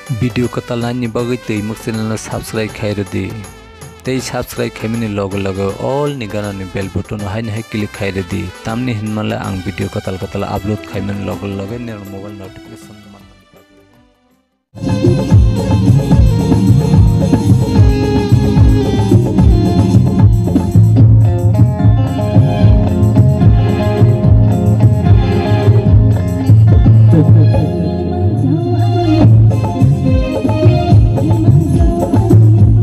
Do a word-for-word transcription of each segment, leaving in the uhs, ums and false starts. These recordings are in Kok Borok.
Video kwtal naini bagwi twi muk channel no subscribe khai rwdi. Tei subscribe khaimani loge loge all ni gana ni bell button no haino hai click khai rwdi. Tamni hinmale ang video kwtal kwtal upload khaimani loge loge nini mobile notification manmani bagwi.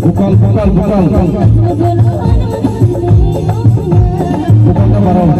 Bukal, bukal, bukal. Bukal na barang.